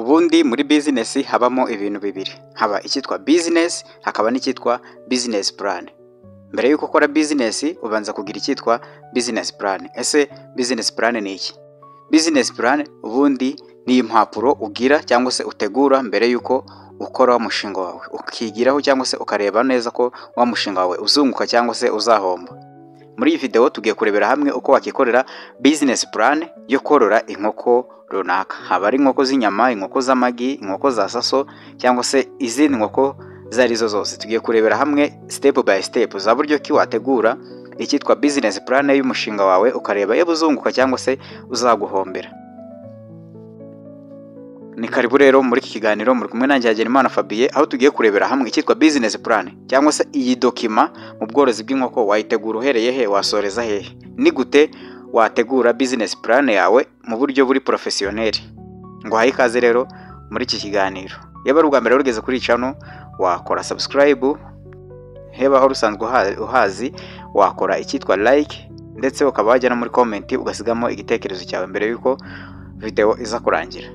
Ubundi muri business habamo ibintu bibiri: haba icyitwa business, hakaba n'icyitwa business plan. Mbere y'uko ukora business, ubanza kugira icyitwa business plan. Ese business plan ni iki? Business plan ubundi ni impapuro ugira cyangwa se utegura mbere y'uko ukora wa mushinga wawe, ukigiraho cyangwa se ukareba neza ko wa mushinga wawe uzunguka cyangwa se uzahomba. Muri iyi video tugiye kurebera hamwe uko wakikorera business plan yo korora inkoko runaka, haba ari inkoko z'inyama, inkoko z'amagi, inkoko za saso cyangwa se izindi nkoko izo arizo zose. Tugiye kurebera hamwe step by step za buryo ki wategura icyitwa business plan y'umushinga wawe, ukareba niba uzunguka cyangwa se uzaguhombera. Ni karibu rero muri iki kiganiro, muri kumwe nanjye Hagenimana Fabien, aho tugiye kurebera hamwe icyitwa business plan cyangwa se iyi document. Mu bworozi bw'inkoko wayitegura uhereye he, wasoreza hehe? Ni gute wategura business plan yawe mu buryo buri professionnel? Nguhaye ikaze rero muri iki kiganiro. Yaba ari ubwa mbere rugeze kuri channel, wakora subscribe. Heba aho usanzwe uhazi, wakora icyitwa like, ndetse ukaba wajya no muri comment ugasigamo igitekerezo cyawe mbere y'uko video iza kurangira.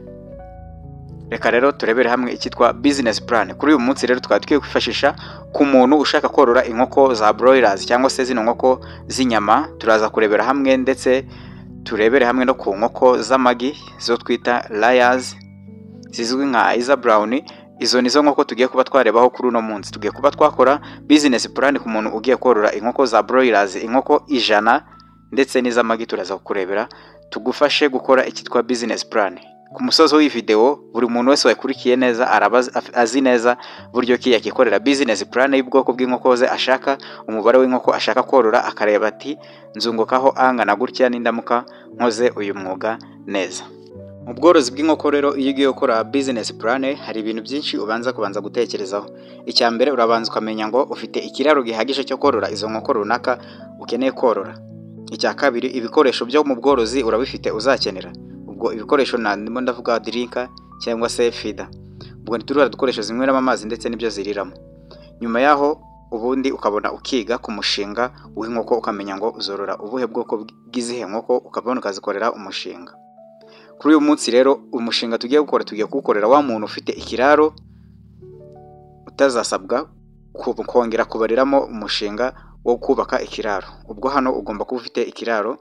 Reka rero turebere hamwe icyitwa business plan. Kuri uyu munsi rero tukaba tugiye kwifashisha ku muntu ushaka korora inkoko za broilers cyangwa se zino nkoko z'inyama. Turaza kurebera hamwe, ndetse turebere hamwe no ku nkoko z'amagi zo twita layers, zizwi nka Isa Brown. Izo nizo nkoko tugiye kuba twarebaho kuri uno munsi. Tugiye kuba twakora business plan ku muntu ugiye korora inkoko za broilers, inkoko 100, ndetse n'iz'amagi. Turaza kukurebera, tugufashe gukora icyitwa business plan. Ku musozo w'iyi video, buri muntu wese wayikurikiye neza araba azi neza buryo ki yakikorera business plan y'ubwoko bw'inkoko ze ashaka, umubare w'inkoko ashaka korora, akareba ati: "Nzungukaho angana gutya nindamuka nkoze uyu mwuga neza." Mu bworozi bw'inkoko rero, iyo ugiye gukora business plan, hari ibintu byinshi ubanza kubanza gutekerezaho. Icya mbere, urabanza ukamenya ngo ufite ikiraro gihagije cyo korora izo nkoko runaka ukeneye korora. Icya kabiri, ibikoresho byo mu bworozi urabifite uzakenera? Ubwo ibikoresho ndimo ndavuga drinker cyangwa se feeder, ubwo ni turiya dukoresho zinyweramo amazi ndetse n'ibyo ziriramo. Nyuma yaho ubundi ukabona ukiga ku mushinga w'inkoko, ukamenya ngo uzorora ubuhe bwoko bw'izihe nkoko, ukabona ukazikorera umushinga. Kuri uyu munsi rero, umushinga tugiye gukora, tugiye kuwukorera wa muntu ufite ikiraro, utazasabwa kongera kubariramo umushinga wo kubaka ikiraro. Ubwo hano ugomba kuba ufite ikiraro.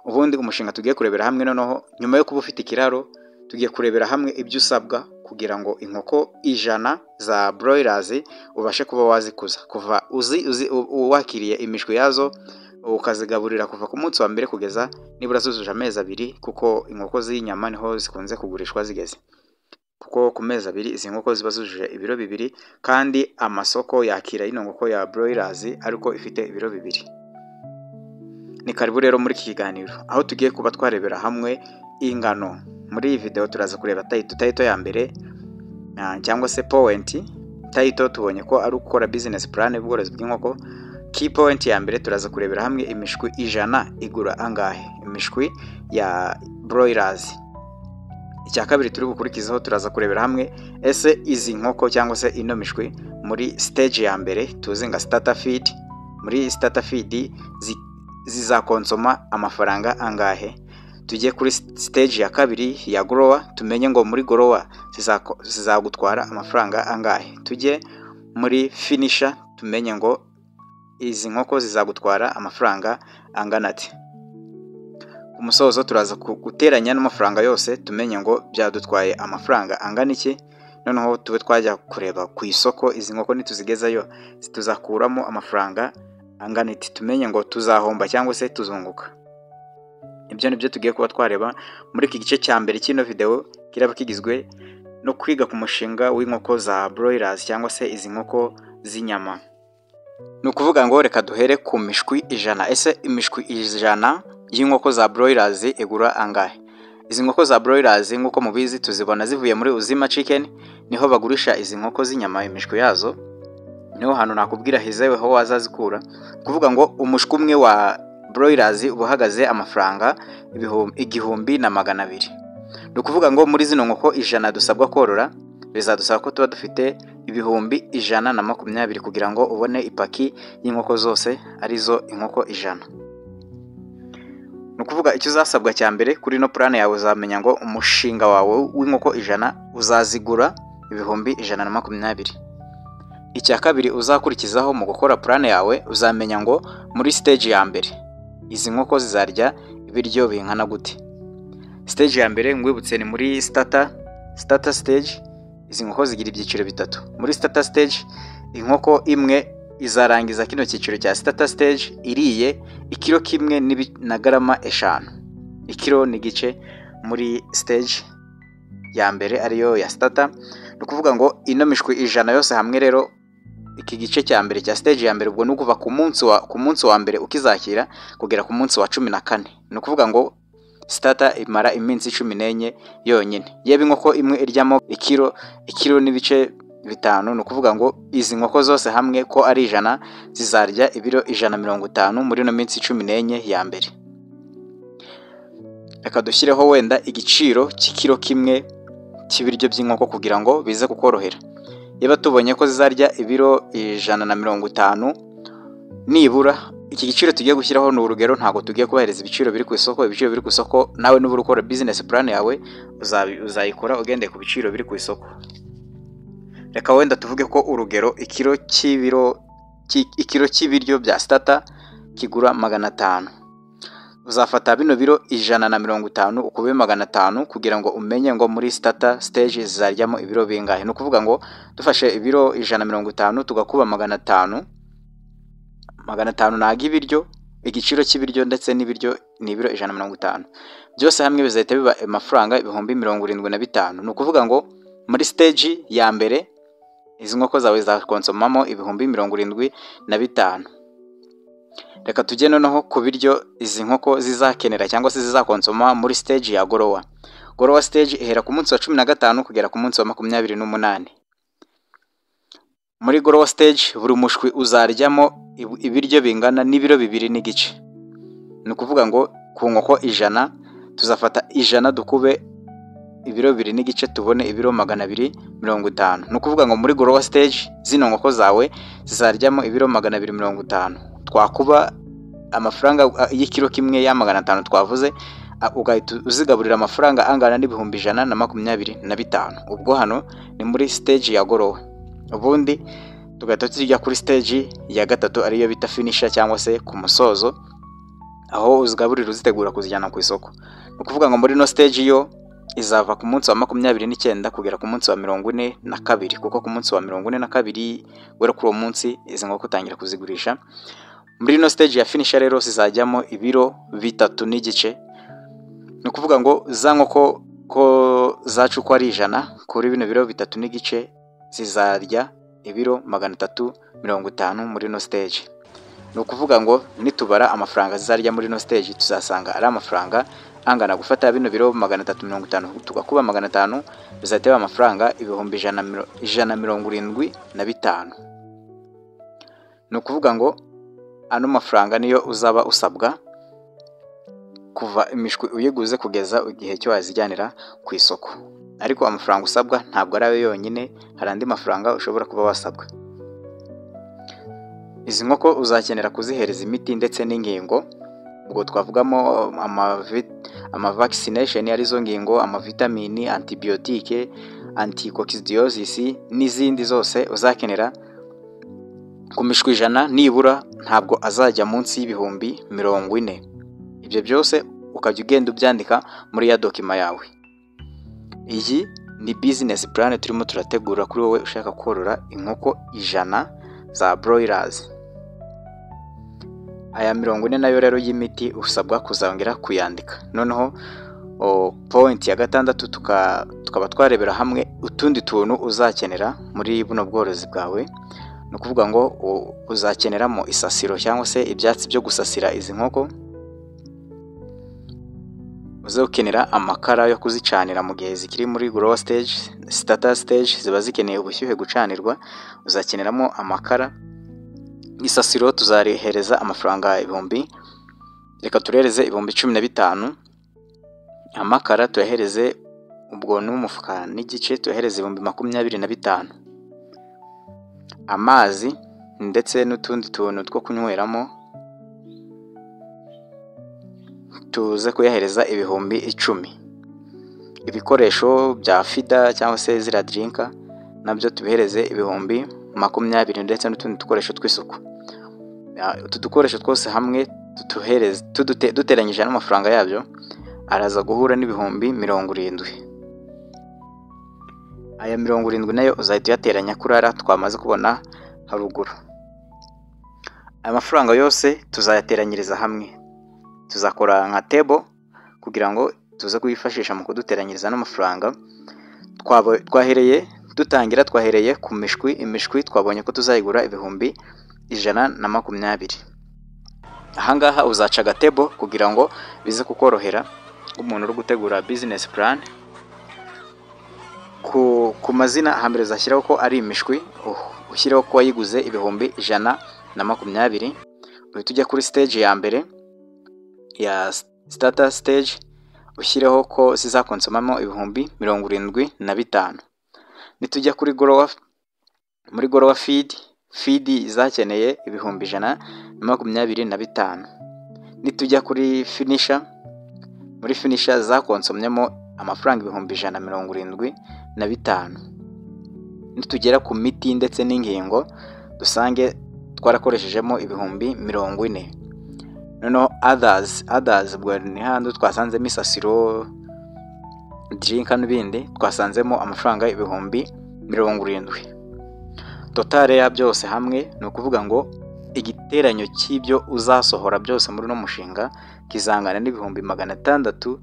Ubundi umushinga tugiye kurebera hamwe noneho, nyuma yo kuba ufite ikiraro, tugiye kurebera hamwe ibyo usabwa kugira ngo inkoko 100 za broilers ubashe kuba wazikuza kuva uzi wakiriye imishwi yazo, ukazigaburira kuva ku munsi wa mbere kugeza nibura zujuje amezi 2, kuko inkoko z'inyama niho zikunze kugurishwa zigeze, kuko ku mezi 2 izi nkoko ziba zujuje ibiro 2, kandi amasoko yakira ino nkoko ya broilers ariko ifite ibiro 2. Ni karibu rero muri iki kiganiro, aho tugiye kuba twarebera hamwe ingano. Muri iyi video turaza kureba title ya mbere cyangwa se point title. Tubonye ko ari ugukora business plan y'ubworozi bw'inkoko. Key point ya mbere, turaza kurebera hamwe imishwi 100 igura angahe, imishwi ya broilers. Icya kabiri turi bukurikizeho, turaza kurebera hamwe ese izi nkoko cyangwa se ino mishwi muri stage ya mbere tuzi nka starter feed, muri starter feed zizakonsoma amafaranga angahe. Tujye kuri stage ya kabiri ya grower, tumenye ngo muri grower zizagutwara amafaranga angahe. Tujye muri finisher, tumenye ngo izi nkoko zizagutwara amafaranga angana ate. Ku musozo turaza guteranya n'amafaranga yose, tumenye ngo byadutwaye amafaranga angana iki. Noneho tube twajya kureba ku isoko, izi nkoko nituzigezayo tuzakuramo amafaranga angana iki, tumenye ngo tuzahomba cyangwa se tuzunguka. Ibyo ni byo tugiye kuba twareba muri iki gice cya mbere cy'ino video, kiraba kigizwe no kwiga ku mushinga w'inkoko za broilers cyangwa se izi nkoko z'inyama. Ni ukuvuga ngo reka duhere ku mishwi 100. Ese imishwi 100 y'inkoko za broilers igura angahe? Izi nkoko za broilers, nk'uko mubizi, tuzibona zivuye muri Uzima Chicken, niho bagurisha izi nkoko z'inyama. Imishwi yazo niho hantu nakubwira hizewe ho wazazikura. Kuvuga ngo umushwi umwe wa broilers uba uhagaze amafaranga 1200. Ni ukuvuga ngo muri zino nkoko 100 dusabwa korora, bizadusaba ko tuba dufite 120,000 kugira ngo ubone ipaki y'inkoko zose, arizo inkoko 100. Ni Ni ukuvuga, icyo uzasabwa cya mbere kuri ino plan yawe, uzamenya ngo umushinga wawe w'inkoko 100 uzazigura 120,000. Icya kabiri uzakurikizaho mu gukora plan yawe, uzamenya ngo muri stage ya mbere izi nkoko zizarya ibiryo bingana gute. Stage ya mbere, ngwibutse, ni muri starter stage. Izi nkoko zigira ibyiciro bitatu. Muri starter stage, inkoko imwe izarangiza kino cyiciro cya starter stage iriye ikiro 1 na garama 5, ikiro n'igice muri stage ya mbere, ariyo ya starter. Ni ukuvuga ngo ino mishwi 100 yose hamwe rero, iki gice cya mbere cya stage ya mbere, ubwo ni ukuva ku munsi wa mbere ukizakira kugera ku munsi wa 14. Ni ukuvuga ngo starter imara iminsi 14 yonyine. Yaba inkoko imwe iryamo ikiro, ikiro n'ibice bitanu, ni ukuvuga ngo izi nkoko zose hamwe ko ari 100 zizarya ibiro 150 muri ino minsi 14 ya mbere. Reka dushyireho wenda igiciro cy'ikiro 1 cy'ibiryo by'inkoko kugira ngo bize kukorohera. Niba tubonye ko zizarya ibiro 150 nibura, iki giciro tugiye gushyiraho ni urugero, ntabwo tugiye kubahereza ibiciro biri ku isoko. Ibiciro biri ku isoko, nawe nuba ukora business plan yawe uzayikora ugendeye ku biciro biri ku isoko. Reka wenda tuvuge ko urugero ikiro cy'ibiryo bya starter kigura 500. Uzafata bino biro 150 ukube 500 kugira ngo umenye ngo muri starter stage zizaryamo ibiro bingahe. Ni ukuvuga ngo dufashe ibiro 150 tugakuba 500, 500 ntago ibiryo, igiciro cy'ibiryo ndetse n'ibiryo ni ibiro 150, byose hamwe bizahita biba amafaranga 75,000. Ni ukuvuga ngo muri stage ya mbere izi nkoko zawe zakonsomamo 75,000. Reka tujye noneho ku biryo izi nkoko zizakenera cyangwa se zizakonsoma muri stage ya grower. Grower stage ihera ku munsi wa 15 kugera ku munsi wa 28. Muri grower stage buri mushwi uzaryamo ibiryo bingana n'ibiro 2.5. Ni ukuvuga ngo ku nkoko 100 tuzafata 100 dukube ibiro 2.5, tubone ibiro 250. Ni ukuvuga ngo muri grower stage zino nkoko zawe zizaryamo ibiro 250. Twakuba amafaranga y'ikiro 1 ya 500 twavuze, ugahita uzigaburira amafaranga angana n'125,000. Ubwo hano ni muri stage ya grower. Ubundi tugahita tujya kuri stage ya gatatu, ariyo bita finisher cyangwa se ku musozo, aho uzigaburira uzitegura kuzijyana ku isoko. Ni ukuvuga ngo muri ino stage yo izava ku munsi wa 29 kugera ku munsi wa 42, kuko ku munsi wa 42, guhera kuri uwo munsi, izi nkoko utangira kuzigurisha. Muri ino stage ya finisher rero zizajyamo ibiro 3.5. Ni ukuvuga ngo za nkoko ko zacu uko ari 100, kuri bino biro 3.5 zizarya ibiro 350 muri ino stage. Ni ukuvuga ngo nitubara amafaranga zizarya muri ino stage, tuzasanga ari amafaranga angana gufata bino biro 350 tugakuba 500, bizahita biba amafaranga 175,000. Ni ukuvuga ngo ano mafaranga niyo uzaba usabwa kuva imishwi uyiguze kugeza igihe cyo wazijyanira ku isoko. Ariko amafaranga usabwa ntabwo ari ayo yonyine, hari andi mafaranga ushobora kuba wasabwa. Izi nkoko uzakenera kuzihereza imiti ndetse n'ingingo. Ubwo twavugamo ama vaccination, arizo ngingo, amavitamini, antibiyotike, anticoccidiosis n'izindi zose uzakenera. Ku mishwi 100 nibura ntabwo azajya munsi y'40,000. Ibyo byose ukajya ugenda ubyandika muri ya document yawe. Iyi ni business plan turimo turategura kuri wowe ushaka korora inkoko 100 za broilers. Aya 40 nayo rero y'imiti usabwa kuzongera kuyandika. Noneho point ya gatandatu, tukaba twarebera hamwe utundi tuntu uzakenera muri buno bworozi bwawe. Ni ukuvuga ngo uzakeneramo isasiro cyangwa se ibyatsi byo gusasira izi nkoko, uzakenera amakara yo kuzicanira mu gihe zikiri muri grower stage. Starter stage ziba zikeneye ubushyuhe, gucanirwa, uzakeneramo amakara. Isasiro tuzarihereza amafaranga ibihumbi, reka turereze 15,000. Amakara tuyahereze, ubwo n'umufuka n'igice, tuyahereze 25,000. Amazi ndetse n'utundi tuntu two kunyweramo tuze kuyahereza 10,000. Ibikoresho bya feeder cyangwa se ziriya drinker nabyo tubihereze 20,000, ndetse n'utundi dukoresho tw'isuku. Utu dukoresho twose hamwe tutuhereze, duteranyije n'amafaranga yabyo araza guhura n'70,000. Aya 70 nayo uzahita uyateranya kuri ariya twamaze kubona haruguru. Aya mafaranga yose tuzayateranyiriza hamwe, tuzakora nka table kugira ngo tuze kuyifashisha mu kuduteranyiriza n'amafaranga. Twahereye dutangira, twahereye ku mishwi. Imishwi twabonye ko tuzayigura 120,000. Ahangaha uzaca agatable kugira ngo bize kukorohera nk'umuntu uri gutegura business plan. Ku mazina hambere uzashyiraho ko ari imishwi, ushyireho ko wayiguze 120,000. Uhita ujya kuri stage ya mbere ya starter stage, ushyireho ko zizakonsomamo 75,000. Nitujya kuri grower, muri grower feed, feed izakeneye 125,000. Nitujya kuri finisher, muri finisher zakonsomyemo amafaranga 175,000. Nitugera ku miti ndetse n'ingingo, dusange twarakoreshejemo 40,000. Noneho others, others ubwo ni handi twasanzemo isasiro, drinker n'ibindi, twasanzemo amafaranga 70,000. Total ya byose hamwe, ni ukuvuga ngo igiteranyo cy'ibyo uzasohora byose muri uno mushinga kizangana n'600,000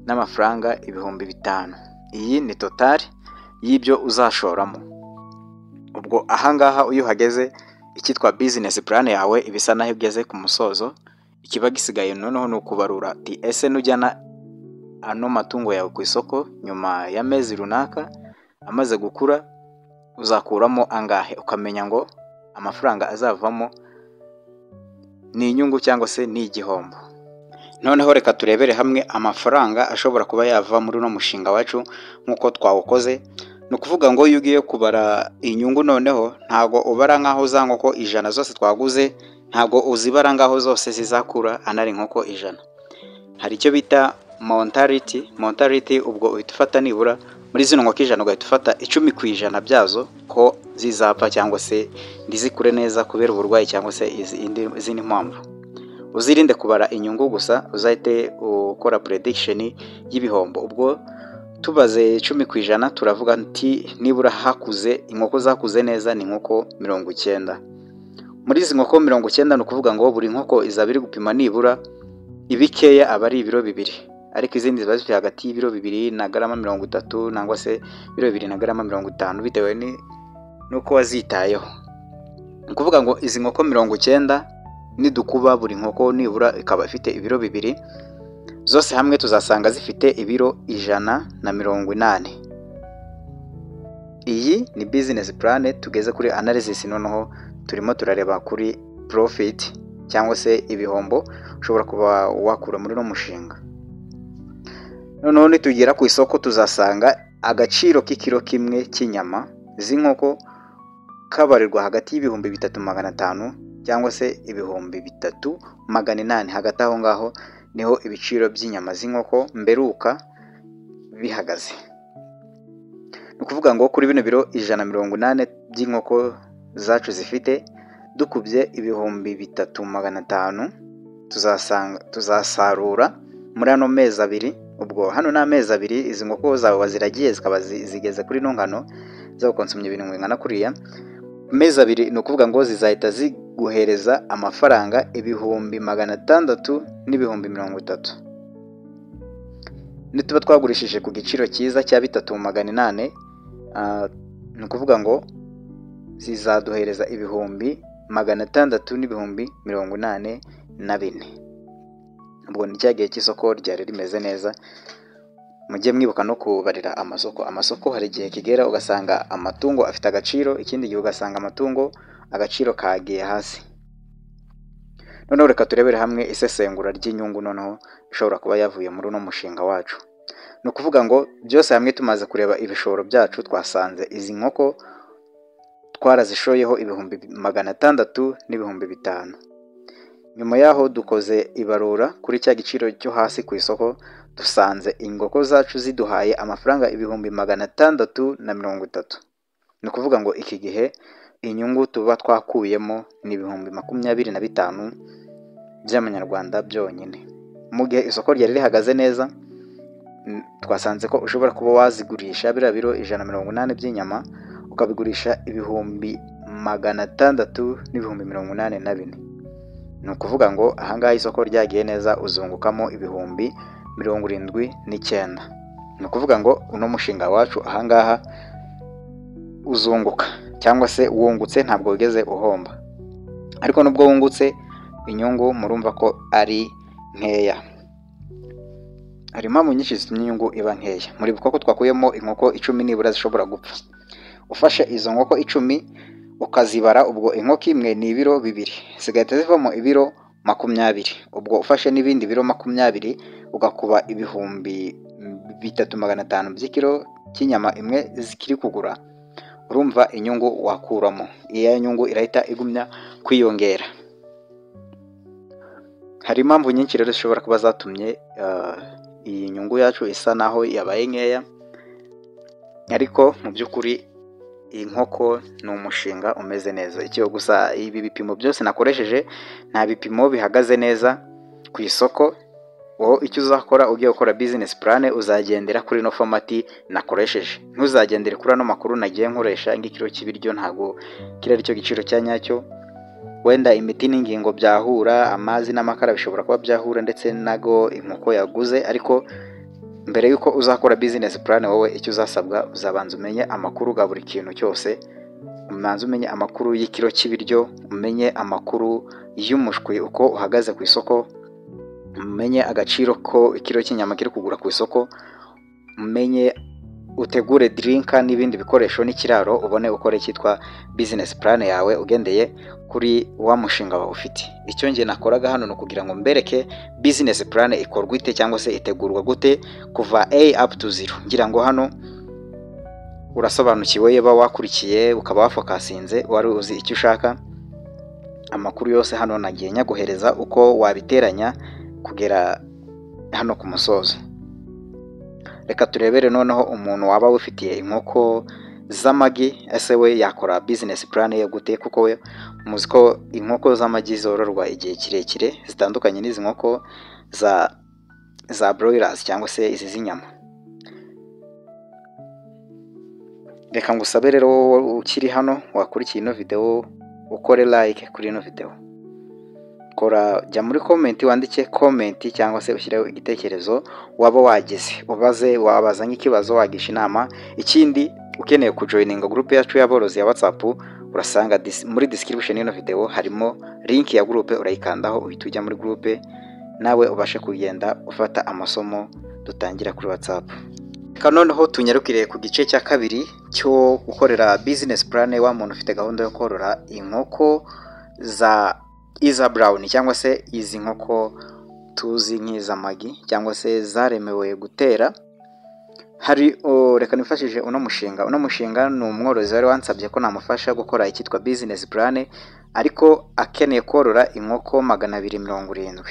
n'amafaranga 5,000. Iyi ni total y'ibyo uzashoramo. Ubwo ahangaha iyo uhageze, icyitwa business plan yawe iba isa naho igeze ku musozo. Ikiba gisigaye noneho ni ukubarura ati: ese nujyana ano matungo yawe ku isoko nyuma y'amezi runaka amaze gukura, uzakuramo angahe? Ukamenya ngo amafaranga azavamo ni inyungu cyangwa se ni igihombo. Noneho reka turebere hamwe amafaranga ashobora kuba yava muri uno mushinga wacu nk'uko twawukoze. Ni ukuvuga ngo iyo ugiye kubara inyungu, noneho ntabwo ubara nk'aho za nkoko 100 zose twaguze, ntabwo uzibara ngaho zose zizakura anari inkoko 100. Hari icyo bita mortality. Mortality ubwo uhita ufata nibura muri zino nkoko 100, ugahita ufata 10% byazo ko zizapfa cyangwa se ntizikure neza kubera uburwayi cyangwa se izindi mpamvu. Uzirinde kubara inyungu gusa, uzahite ukora prediction y'ibihombo. Ubwo tubaze 10%, turavuga nti nibura hakuze inkoko zakuze neza ni inkoko 90. Muri izi nkoko 90, ni ukuvuga ngo buri nkoko izaba iri gupima nibura ibikeya aba ari ibiro 2, ariko izindi ziba zifite hagati y'ibiro 2 na garama 30 nangwa se ibiro 2 na garama 50, bitewe n'uko wazitayeho. Ni ukuvuga ngo izi nkoko 90 nidukuba, buri nkoko nibura ikaba ifite ibiro 2, zose hamwe tuzasanga zifite ibiro 180. Iyi ni business plan. Tugeze kuri analysis, noneho turimo turareba kuri profit cyangwa se ibihombo ushobora kuba wakura muri uno mushinga. Noneho nitugera ku isoko, tuzasanga agaciro k'ikiro kimwe cy'inyama z'inkoko kabarirwa hagati y'3,500 cyangwa se 3,800. Hagati aho ngaho niho ibiciro by'inyama z'inkoko mberuka bihagaze. Ni ukuvuga ngo kuri bino biro 180 by'inkoko zacu zifite, dukubye 3,500, tuzasanga tuzasarura muri ano mezi 2. Ubwo hano ni amezi 2 izi nkoko zawe waziragiye, zikaba zigeze kuri ino ngano, zakonsomye ibintu bingana kuriya. Amezi 2, ni ukuvuga ngo zizahita ziguhereza amafaranga 630,030. Nituba twagurishije ku giciro cyiza cya 3,800, ni ukuvuga ngo zizaduhereza 684,000. Ubwo ni cya gihe cy'isoko ryari rimeze neza. Mujye mwibuka no kubarira amasoko. Amasoko hari igihe kigera ugasanga amatungo afite agaciro, ikindi gihe ugasanga amatungo agaciro kagiye hasi. Noneho reka turebere hamwe isesengura ry'inyungu noneho ishobora kuba yavuye muri uno mushinga wacu. Ni ukuvuga ngo byose hamwe tumaze kureba ibishoro byacu, twasanze izi nkoko twarazishoyeho 605,000. Nyuma yaho dukoze ibarura kuri cya giciro cyo hasi ku isoko, dusanze inkoko zacu ziduhaye amafaranga 630,000. Ni ukuvuga ngo iki gihe inyungu tuba twakuyemo ni 25,000 by'amanyarwanda byonyine. Mu gihe isoko ryari rihagaze neza, twasanze ko ushobora kuba wazigurisha biriya biro 180 by'inyama, ukabigurisha 684,000. Ni ukuvuga ngo ahangaha isoko ryagiye neza uzungukamo 79,000. Ni ukuvuga ngo uno mushinga wacu ahangaha uzunguka cyangwa se wungutse, ntabwo wigeze uhomba. Ariko nubwo wungutse, inyungu murumva ko ari nkeya. Hari impamvu nyinshi zitumye inyungu iba nkeya. Muribuka ko twakuyemo inkoko 10 nibura zishobora gupfa. Ufashe izo nkoko 10 ukazibara, ubwo inkoko imwe ni ibiro 2, zigahita zivamo ibiro 20. Ubwo ufashe n'ibindi biro 20 ugakuba 3,500 by'ikiro cy'inyama imwe zikiri kugura, urumva inyungu wakuramo. Iya nyungu irahita igumya kwiyongera. Hari impamvu nyinshi rero zishobora kuba zatumye iyi nyungu yacu isa naho yabaye nkeya, ariko mu by'ukuri inkoko ni umushinga umeze neza. Icyo gusa ibi bipimo byose nakoresheje nta bipimo bihagaze neza ku isoko. Wowe icyo uzakora ugiye gukora business plan, uzagendera kuri ino format nakoresheje, ntuzagendere kuri ano makuru nagiye nkoresha nk'ikiro cy'ibiryo, ntabwo kiriya ari cyo giciro cya nyacyo. Wenda imiti n'ingingo byahura, amazi n'amakara bishobora kuba byahura, ndetse nago inkoko yaguze. Ariko mbere y'uko uzakora business plan, wowe icyo uzasabwa uzabanza umenye amakuru ga buri kintu cyose. Umanze umenye amakuru y'ikiro cy'ibiryo, umenye amakuru y'umushwi uko uhagaze ku isoko, umenye agaciro ko ikiro cy'inyama kiri kugura ku isoko, umenye utegure drinker n'ibindi bikoresho n'ikiraro, ubone ukore icyitwa business plan yawe ugendeye kuri wa mushinga wawe ufite. Icyo njye nakoraga hano ni ukugira ngo mbereke business plan ikorwa ite cyangwa se itegurwa gute kuva A up to 0. Ngira ngo hano urasobanukiwe, yaba wakurikiye ukaba wafokasinze, wari uzi icyo ushaka. Amakuru yose hano nagiye nyaguhereza uko wabiteranya kugera hano ku musozo. Reka turebere noneho umuntu waba wifitiye inkoko z'amagi, ese we yakora business plan ye gute? Kuko we muzi ko inkoko z'amagi zororwa igihe kirekire, zitandukanye n'izi nkoko za broilers cyangwa se izi z'inyama. Reka ngusabe rero wowe ukiri hano wakurikiye ino video, ukore like kuri ino video, kora jya muri comment wandike comment cyangwa se ushyireho igitekerezo waba wagize, ubaze, wabaza nk'ikibazo, wagisha inama. Ikindi ukeneye kujoininga group yacu y'aborozi ya WhatsApp, urasanga muri description y'ino video harimo link ya group, urayikandaho uhita ujya muri group, nawe ubashe kugenda ufata amasomo dutangira kuri WhatsApp. Reka noneho tunyarukire ku gice cya kabiri cyo gukorera business plan wa muntu ufite gahunda yo korora inkoko za Isa Brown cyangwa se izi nkoko tuzi nk'iz'amagi cyangwa se zaremewe gutera. Hari reka nifashije uno mushinga. Uno mushinga ni umworozi wari wansabye ko namufasha gukora icyitwa business plan, ariko akeneye korora inkoko 270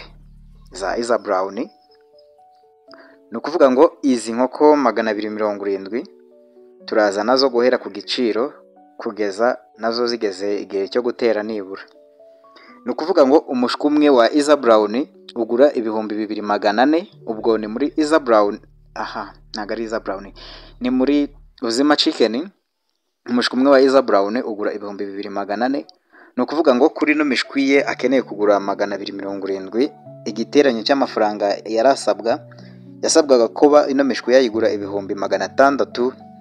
za Isa Brown. Ni ukuvuga ngo izi nkoko 270 turaza nazo guhera ku giciro kugeza nazo zigeze igihe cyo gutera nibura. Ni ukuvuga ngo umushwi umwe wa Isa Brown ugura 2400, ubwo ni muri Isa Brown, aha ntabwo ari Isa Brown, ni muri Uzima Chicken. Umushwi umwe wa Isa Brown ugura 2400. Ni ukuvuga ngo kuri ino mishwi ye akeneye kugura 270, igiteranyo cy'amafaranga yarasabwa, yasabwaga kuba ino mishwi yayigura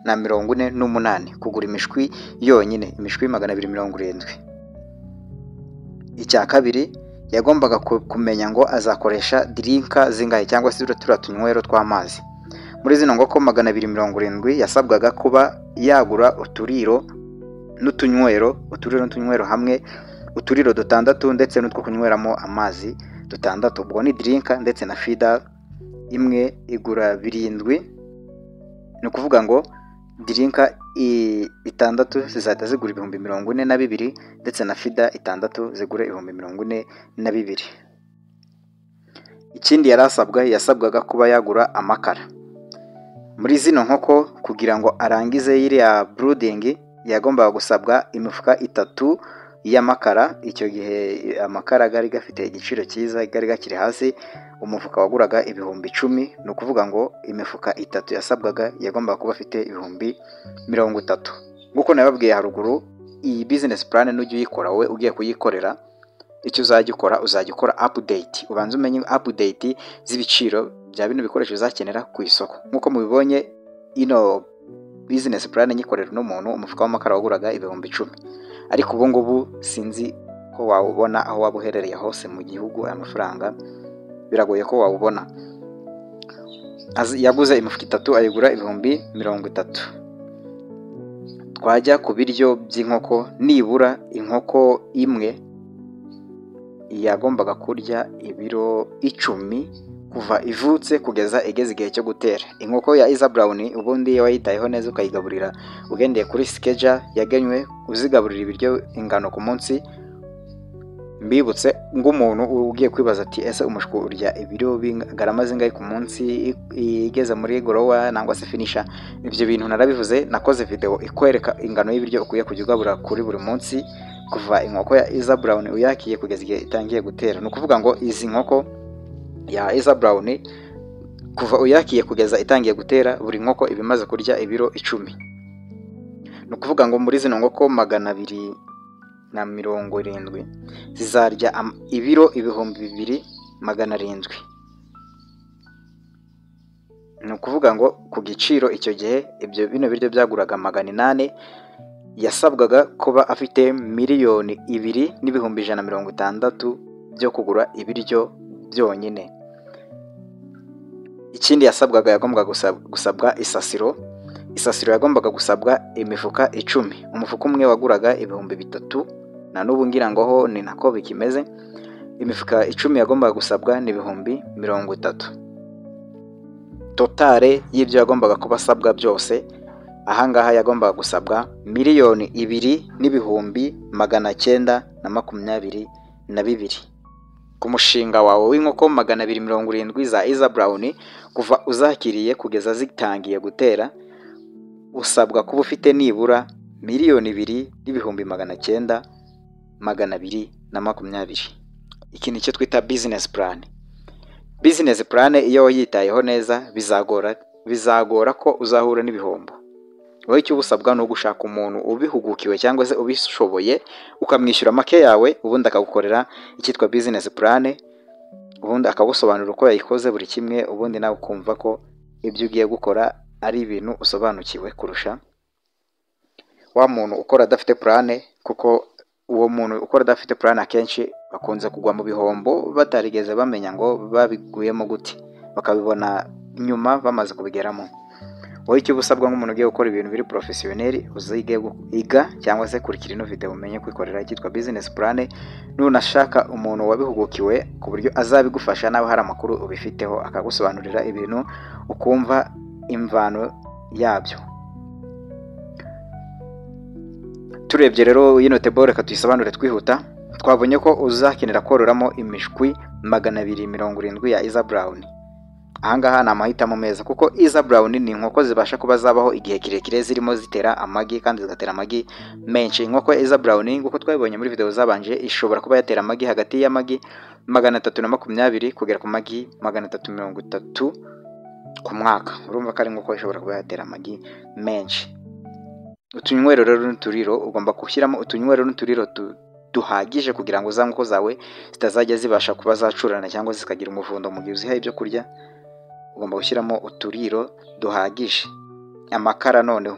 648,000 kugura imishwi yonyine, imishwi 270. Icya kabiri yagombaga kumenya ngo azakoresha drinker zingahe cyangwa se turiya tunywero tw'amazi. Muri zino nkoko 270 yasabwaga kuba yagura uturiro n'utunywero, uturiro n'utunywero hamwe, uturiro 6 ndetse n'utwo kunyweramo amazi 6. Ubwo ni drinker ndetse na feeder imwe igura 7. Ni ukuvuga ngo drinker 6 zizahita zigura 42,000, ndetse na feeder 6 zigura 42,000. Ikindi yari asabwa, yasabwaga kuba yagura amakara muri zino nkoko kugira ngo arangize iriya brooding. Yagombaga gusabwa imifuka 3 y'amakara. Icyo gihe amakara gari gafite igiciro cyiza, gari gakiri hasi, umufuka waguraga 10,000. Ni ukuvuga ngo imifuka 3 yasabwaga yagombaga kuba afite 30,000. Nk'uko nababwiye haruguru, iyi business plan nujya uyikora wowe ugiye kuyikorera, icyo uzajya ukora, uzajya ukora update, ubanza umenye update z'ibiciro bya bino bikoresho uzakenera ku isoko. Nk'uko mubibonye, ino business plan nyikorera uno muntu, umufuka w'amakara waguraga 10,000, ariko ubu ngubu sinzi ko wawubona aho waba uherereye hose mu gihugu. Aya mafaranga biragoye ko wawubona. Yaguze imifuka 3 ayigura 30,000. Twajya ku biryo by'inkoko, nibura inkoko imwe yagombaga kurya ibiro 10 kuva ivutse kugeza igeze igihe cyo gutera. Inkoko ya Isa Brown ubundi iyo wayitayeho neza, ukayigaburira ugendeye kuri schedule yagenywe, uzigaburira ibiryo ingano ku munsi. Mbibutse ng'umuntu ugiye kwibaza ati: "Ese umushwi urya ibiro garama zingahe ku munsi igeze muri grower nangwa se finisher?" Ibyo bintu narabivuze, nakoze video ikwereka ingano y'ibiryo ukwiye kujya ugabura kuri buri munsi kuva inkoko ya Isa Brown uyakiye kugeza igihe itangiye gutera. Ni ukuvuga ngo izi nkoko ya Isa Brown, kuva uyakiye kugeza itangiye gutera, buri nkoko iba imaze kurya ibiro 10. Ni ukuvuga ngo muri zino nkoko 270 zizarya ibiro 2700. Ni ukuvuga ngo ku giciro icyo gihe ibyo bino biryo byaguraga 800, yasabwaga kuba afite 2,160,000 byo kugura ibiryo byonyine. Ikindi yasabwaga, yagombaga gusabwa isasiro. Isasiro yagombaga gusabwa imifuka 10. Umufuka umwe waguraga 3000, na n'ubu ngira ngo ho ni nako bikimeze. Imifuka 10 yagombaga gusabwa ni 30,000. Total y'ibyo yagombaga kuba asabwa byose ahangaha, yagombaga gusabwa 2,922,000 ku mushinga wawe w'inkoko 270 za Isa Brown. Kuva uzakiriye kugeza zitangiye gutera, usabwa kuba ufite nibura 2,900,220. Iki ni cyo twita business plan. Business plan iyo wayitayeho neza, bizagora ko uzahura n'ibihombo. Wowe icyo uba usabwa ni ugushaka umuntu ubihugukiwe cyangwa se ubishoboye, ukamwishyura make yawe, ubundi akagukorera icyitwa business plan, ubundi akagusobanurira uko yayikoze buri kimwe, ubundi nawe ukumva ko ibyo ugiye gukora ari ibintu usobanukiwe kurusha wa muntu ukora adafite plan, kuko uwo muntu ukora adafite plan akenshi bakunze kugwa mu bihombo batarigeze bamenya ngo babiguyemo gute, bakabibona nyuma bamaze kubigeramo. Wowe icyo uba usabwa nk'umuntu ugiye gukora ibintu biri professionnel, uzige iga cyangwa se kurikira ino video umenye kwikorera icyitwa business plan. Nunashaka umuntu wabihugukiwe ku buryo azabigufasha, nawe hari amakuru ubifiteho, akagusobanurira ibintu ukumva imvano yabyo. Turebye rero ino table, reka tuyisobanure twihuta. Twabonye ko uzakenera kororamo imishwi 270 ya Isa Brown. Ahangaha ni amahitamo meza, kuko Isa Brown ni inkoko zibasha kuba zabaho igihe kirekire zirimo zitera amagi, kandi zigatera amagi menshi. Inkoko ya Isa Brown, nk'uko twabibonye muri video zabanje, ishobora kuba yatera amagi hagati y'amagi 320 kugera ku magi 330 ku mwaka. Urumva ko ari inkoko ishobora kuba yatera amagi menshi. Utunywero rero n'uturiro, ugomba gushyiramo utunywero n'uturiro duhagije kugira ngo za nkoko zawe zitazajya zibasha kuba zacurana cyangwa zikagira umuvundo mu gihe uzihaye ibyo kurya. Ugomba gushyiramo uturiro duhagije. Amakara noneho,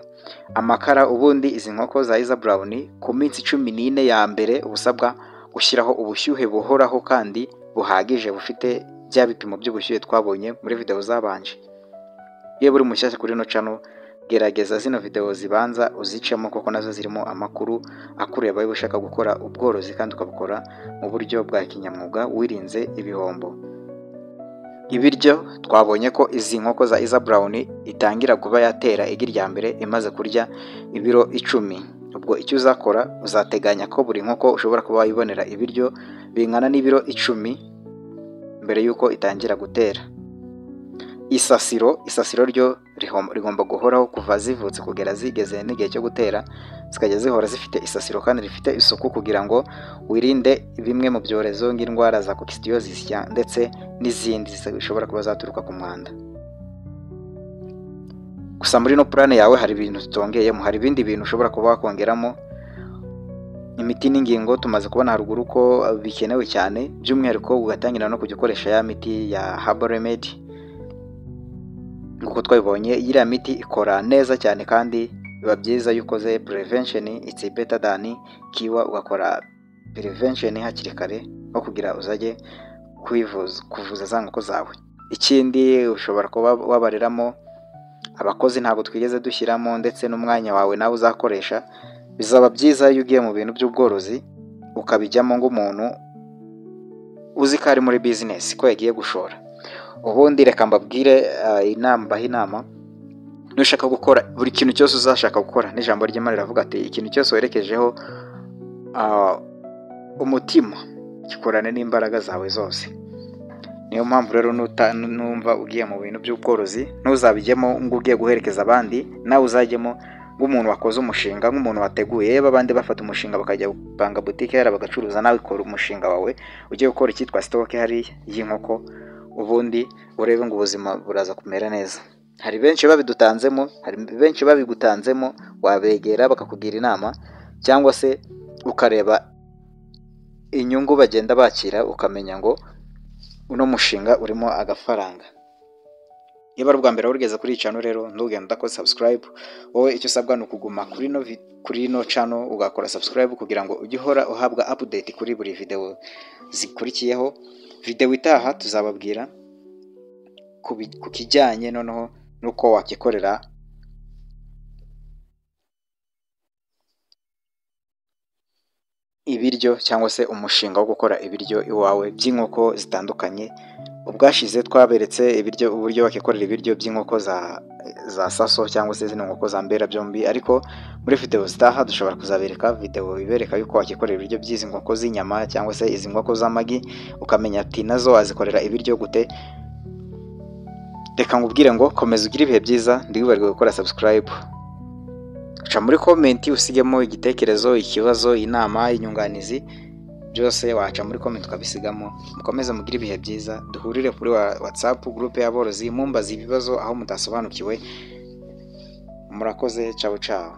amakara ubundi izi nkoko za Isa Brown ku minsi 14 ya mbere uba usabwa gushyiraho ubushyuhe buhoraho kandi buhagije, bufite bya bipimo by'ubushyuhe twabonye muri video zabanje. Iyo uri mushyashya kuri ino channel, gerageza zino video zibanza uzicemo, kuko nazo zirimo amakuru akureba niba ushaka gukora ubworozi kandi ukabukora mu buryo bwa kinyamwuga wirinze ibihombo. Ibiryo twabonye ko izi nkoko za Isa Brown itangira kuba yatera igi rya mbere imaze kurya ibiro 10. Ubwo icyo uzakora uzateganya ko buri nkoko ushobora kuba wayibonera ibiryo bingana n'ibiro 10 mbere y'uko itangira gutera. Isasiro ryo rigomba guhoraho kuva zivutse kugera zigeze n'igihe cyo gutera, zikajya zihora zifite isasiro kandi rifite isuku kugira ngo wirinde bimwe mu byorezo nk'indwara za coccidiosis ndetse n'izindi zishobora kuba zaturuka ku mwanda. Gusa muri no plan yawe hari ibintu tutongeyemo, hari ibindi bintu ushobora kuba wakongeramo. Imiti n'ingingo tumaze kubona haruguru ko bikenewe cyane, by'umwihariko ugatangira no kujya ukoresha ya miti ya Herbal Remedy. Nk'uko twabibonye iriya miti ikora neza cyane kandi biba byiza iyo ukoze prevention, it's better than cure, ugakora prevention hakiri kare aho kugira uzajye kuvuza za nkoko zawe. Ikindi ushobora kuba wabariramo abakozi ntabwo twigeze dushyiramo, ndetse n'umwanya wawe nawe uzakoresha. Bizaba byiza iyo ugiye mu bintu by'ubworozi ukabijyamo nk'umuntu uzi ko ari muri business, ko yagiye gushora. Ubundi reka mbabwire inama, mbahe inama, nushaka gukora buri kintu cyose uzashaka gukora, n'ijambo ry'Imana riravuga ati ikintu cyose werekejeho umutima gikorane n'imbaraga zawe zose. Niyo mpamvu rero numva ugiye mu bintu by'ubworozi ntuzabijyemo ngo ugiye guherekeza abandi, nawe uzajyemo nk'umuntu wakoze umushinga, nk'umuntu wateguye. Yeba abandi bafata umushinga bakajya gupanga butike yara bagacuruza, nawe ukora umushinga wawe ugiye gukora icyitwa stock hariya y'inkoko, ubundi urebe ngo ubuzima buraza kumera neza. Hari benshi babidutanzemo, hari benshi babigutanzemo, wabegera bakakugira inama cyangwa se ukareba inyungu bagenda bakira ukamenya ngo uno mushinga urimo agafaranga. Niba ari ubwa mbere urigeze kuri iyi channel rero ntugende udakoze subscribe. Wowe icyo usabwa ni ukuguma kuri ino channel ugakora subscribe kugira ngo ujye uhora uhabwa update kuri buri video zikurikiyeho. Video itaha tuzababwira ku kijyanye noneho nuko wakikorera ibiryo cyangwa se umushinga wo gukora ibiryo iwawe by'inkoko zitandukanye. Ubwashize twaberetse ibiryo, uburyo wakikorera ibiryo by'inkoko za saso cyangwa se zino nkoko za mbera byombi, ariko muri video zitaha dushobora kuzabereka video ibereka yuko wakikorera ibiryo by'izi nkoko z'inyama cyangwa se izi nkoko z'amagi, ukamenya ati nazo wazikorera ibiryo gute. Reka nkubwire ngo komeza ugire ibihe byiza, ntiwibagirwe gukora subscribe. Ca muri comment usigemo igitekerezo, ikibazo, inama, inyunganizi, byose waca muri comment ukabisigamo. Mukomeze mugire ibihe byiza, duhurire kuri WhatsApp group y'aborozi mumbaze ibibazo aho mutasobanukiwe. Murakoze, ciao ciao.